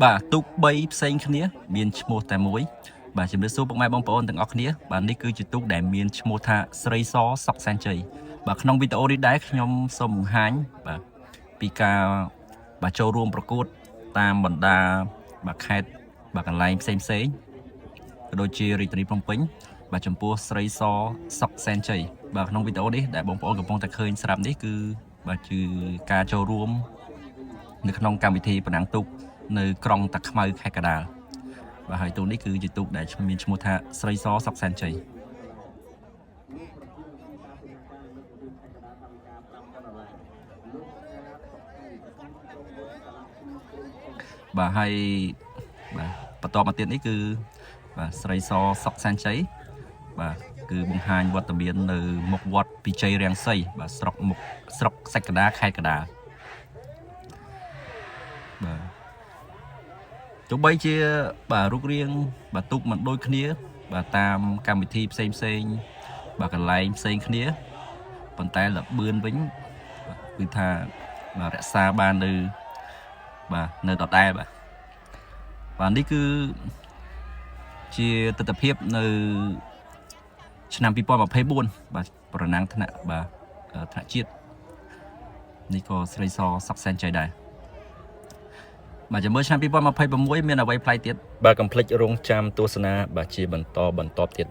បាទទូក3ផ្សេងគ្នាមានឈ្មោះតែមួយបាទជំរាបសួរពុកម៉ែបងប្អូនទាំងអស់គ្នាបាទនេះគឺជាទូកដែលមានឈ្មោះថាស្រីសសុកសែនជ័យបាទក្នុងវីដេអូនេះដែរខ្ញុំសូមបង្ហាញបាទពីការបាទចូលរួមប្រកួតតាមបណ្ដាបាទខេត្តបាទកន្លែងផ្សេងផ្សេងៗក៏ដូចជារាជធានីភ្នំពេញបាទចំពោះស្រីសសុកសែនជ័យបាទក្នុងវីដេអូនេះដែលបងប្អូនកំពុងតែឃើញស្រាប់នេះគឺបាទគឺការចូលរួម នៅក្នុងកម្មវិធីប្រណាំងទូកនៅក្រុងតាខ្មៅខេត្តកណ្ដាលបាទហើយទូកនេះគឺជាទូកដែលមានឈ្មោះថាស្រីសសុកសែនជ័យបាទហើយបាទបន្តមកទៀតនេះគឺបាទស្រីសសុកសែនជ័យបាទគឺបង្ហាញវត្តមាននៅមុខវត្តពិជ័យរាំងសីបាទស្រុកមុខស្រុកសាច់កណ្ដាលខេត្តកណ្ដាល បាទទោះបីជាបាទរូបរាងបាទទូកមិនដូចគ្នា បាទតាមកម្មវិធីផ្សេងផ្សេងៗបាទកន្លែងផ្សេងគ្នាប៉ុន្តែលបឿនវិញបាទគឺថាបាទរក្សាបាននៅបាទនៅដដែលបាទបាទនេះគឺជាទស្សនភាពនៅឆ្នាំ2024បាទប្រណាំងថ្នាក់បាទថ្នាក់ជាតិនេះក៏ស្រីសសុកសែនជ័យដែរ បាទចាំមើលឆ្នាំ2026មានអ្វីប្លែកទៀតបាទកុំភ្លេចរងចាំទស្សនាបាទជាបន្តបន្តទៀត